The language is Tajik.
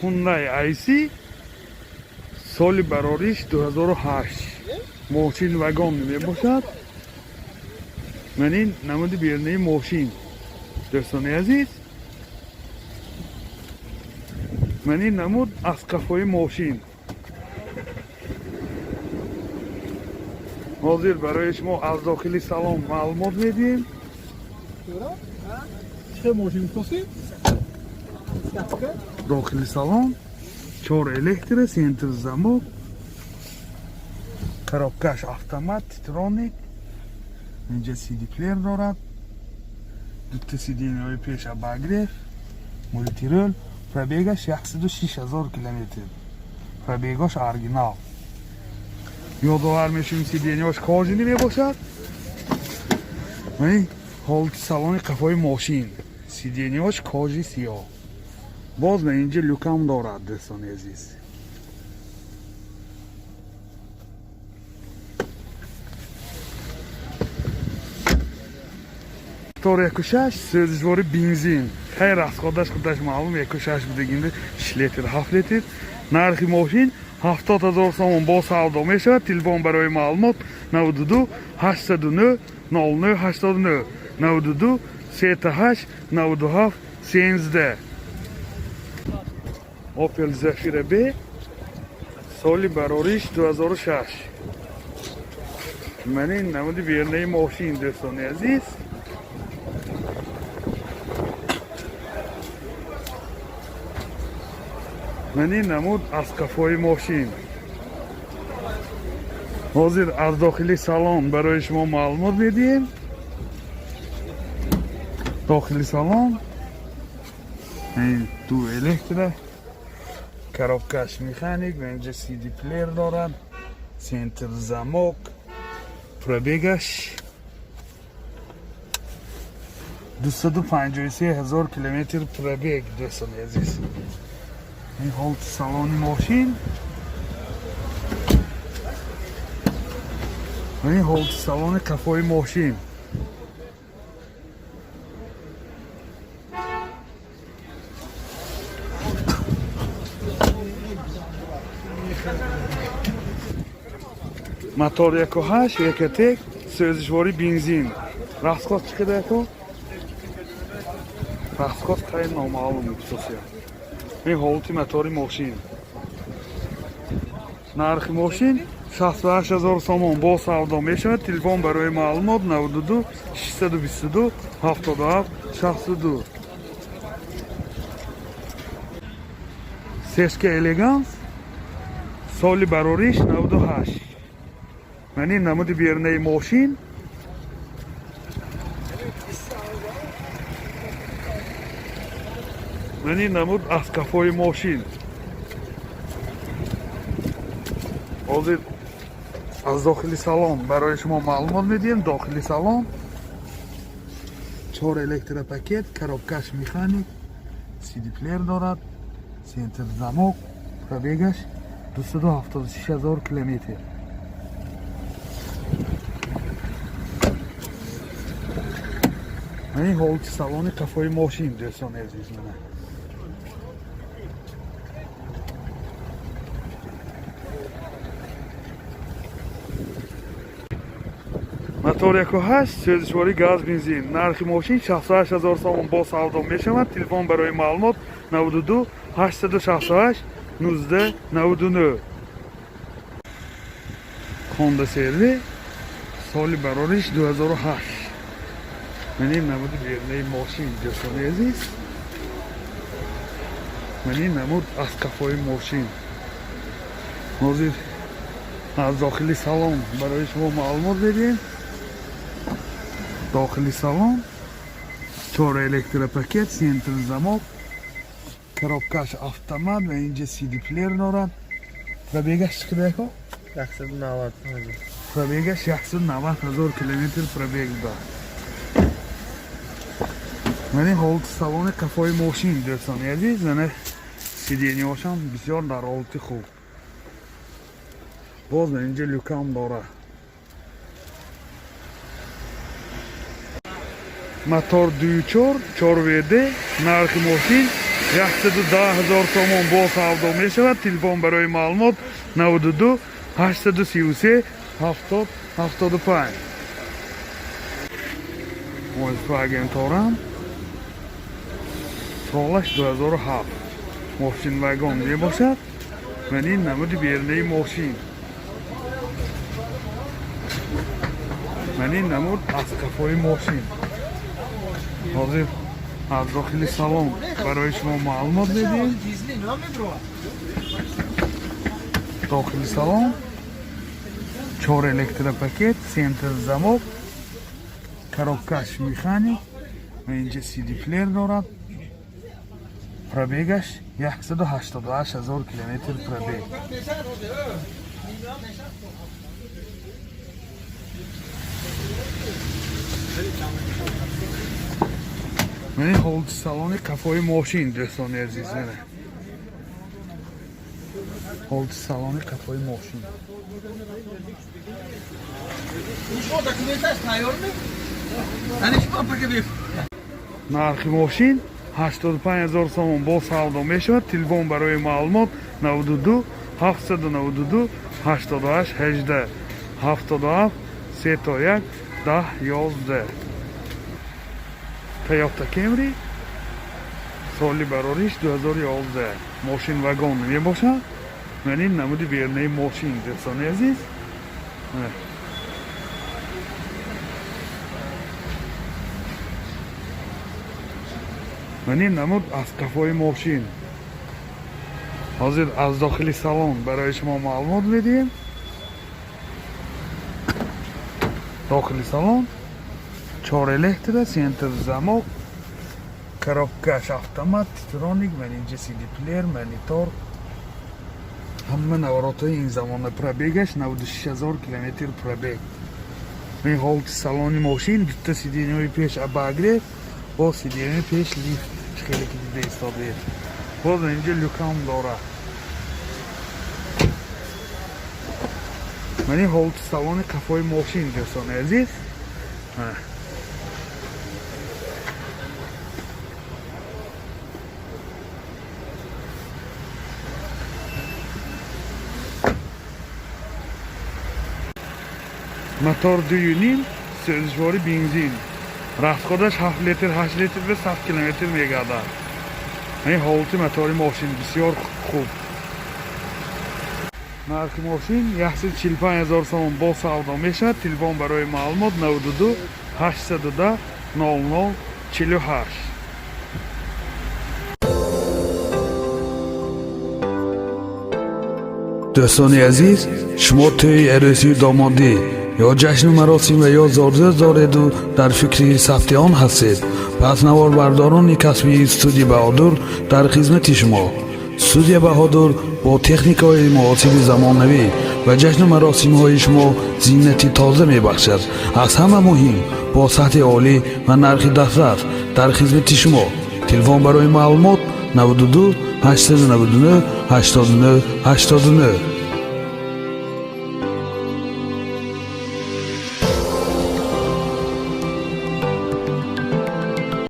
Hyundai i10, соли барориш 2008. Мошин вагон мебошад. Ман ин намуди берунаи мошин, дӯстони азиз. Ман ин намуд аз қафои мошин. Ҳозир барои шумо аз дохили салон маълумот медиҳем. Чӣ мошин гуфтоси? Дохили салон чор электро, центр замок, коробкаш автомат, Титроник, инҷа CD плеер дорад, дута сиденьяҳои пеш обогрев, мультируль. Пробегаш 106 000 километр, пробегош оригинал. Ёдовар мешавем, сиденьяҳош кожаный мебошад. Ҳолати салони қафои мошин, сиденьяҳош кожи сиёҳ. Боз на инҷа люкам дорад, дӯстони азиз. Мотор 1,6, сӯзишвори бензин. Хайр, расходаш худаш маълум, 1,6 будагинда 6 литр, 7 литр. Нархи мошин 70 000 сомон, бо савдо мешавад. Телефон барои маълумот 92 809 09 89, 92 38 97 13. Opel Zafira B, соли барориш 2006. Ман ин намуди берунаи мошин, дӯстони азиз. Ман ин намуд аз қафои мошин. Ҳозир аз дохили салон барои шумо маълумот медиҳем. Дохили салон ду электро, коробкаш механик ва инҷа CD плеер дорад, центр замок. Пробегаш 253 000 километр пробег, дӯстони азиз. Ин ҳолати салони мошин ва ин ҳолати салони қафои мошин. Мотор 1,8 Ecotec, сӯзишвори бензин. Расход чӣ қадар яко? Расход хеле номаълум хусусия. Ин ҳолати мотори мошин. Нархи мошин 68 000 сомон, бо савдо мешавад. Телефон барои маълумот 92 622 77 62. Сешка Элеганс, соли барориш 98. Ман ин намуди берунаи мошин. Ман ин намуд аз қафои мошин. Ҳозир аз дохили салон барои шумо маълумот медиҳем. Дохили салон чор электропакет, коробкаш механик, CD плеер дорад, центр замок. Пробегаш 276 000 километр. Ман ин ҳолати салони қафои мошин, дӯстони азиз, мана. Мотор 1,8, сӯзишворӣ газ, бензин. Нархи мошин 68 000 сомон, бо савдо мешавад. Телефон барои маълумот 92 868 19 99. Honda CR-V, соли барориш 2008. Ман ин намуди берунаи мошин, дӯстони азиз. Ман ин намуд аз қафои мошин. Ҳозир аз дохили салон барои шумо маълумот медиҳем. Дохили салон чор электропакет, центр замок, коробкаш автомат ва инҷа CD плеер дорад. Пробегаш чӣ қадар яко? 190. Пробегаш 190 000 километр пробег дорад. Ман ин ҳолати салони қафои мошин, дӯстони азиз. Мана, сиденьяҳошам бисёр дар ҳолати хуб. Боз инҷа люкам дорад. Мотор 2,4, 4 WD. Нархи мошин 110 ҳазор сомон бо савдо мешавад. Телефон барои маълумот 92 833 70 75. Volkswagen Touran, солаш 2007, мошин вагон мебошад. Ва ин намуди берунаи мошин, ман ин намуд аз қафои мошин. Ҳозир аз дохили салон барои шумо маълумот медиҳем. Дохили салон чор электропакет, центр замок, коробкаш механик ва инҷа CD плеер дорад. Пробегаш 188 ҳазор километр пробег. Мани ҳолати салони қафои мошин, дӯстони азиз, мана ҳолати салони қафои мошин. Шумо документаш тайёр ми? Яъне шумо пака биф. Нархи мошин 85 ҳазор сомон, бо савдо мешавад. Телефон барои маълумот 92 792 88 18, 77 3 1 10 11. Toyota Camry, соли барориш 2011, мошин вагон мебошад. Ман ин намуди берунаи мошин, дӯстони азиз. Мана. Ман ин намуд аз қафои мошин. Ҳозир аз дохили салон барои шумо маълумот медиҳем. Дохили салон чор электро, центр замок, коробкаш автомат, титроник, ман инҷа CD плеер, монитор, ҳама наворотҳои ин замона. Пробегаш 96 ҳазор километр пробег. Ин ҳолати салони мошин: дута сиденьяҳои пеш обогрев, бо сиденьяи пеш лифт, хеле ки дида истодаед. Боз инҷа люкам дорад. Ман ин ҳолати салони қафои мошин, дӯстони азиз. Ана. Мотор 2,5, сӯзишвори бензин, расходаш 7 литр, 8 литр ба 100 километр мегардад. Ин ҳолати мотори мошин бисёр хуб. Нархи мошин 145 ҳазор сомон, бо савдо мешавад. Телефон барои маълумот 92 810 00 48. Дӯстони азиз, шумо тӯи арӯсию домодӣ ё ҷашну маросим ва ё зодрӯз дореду дар фикри сабти он ҳастед, пас наворбардорони касбии студия Баҳодур дар хизмати шумо. Студия Баҳодур бо техникаҳои муосири замонавӣ ба ҷашну маросимҳои шумо зинати тоза мебахшад. Аз ҳама муҳим, бо сатҳи олӣ ва нархи дастрас дар хизмати шумо. Телефон барои маълумот 92 899 89 89.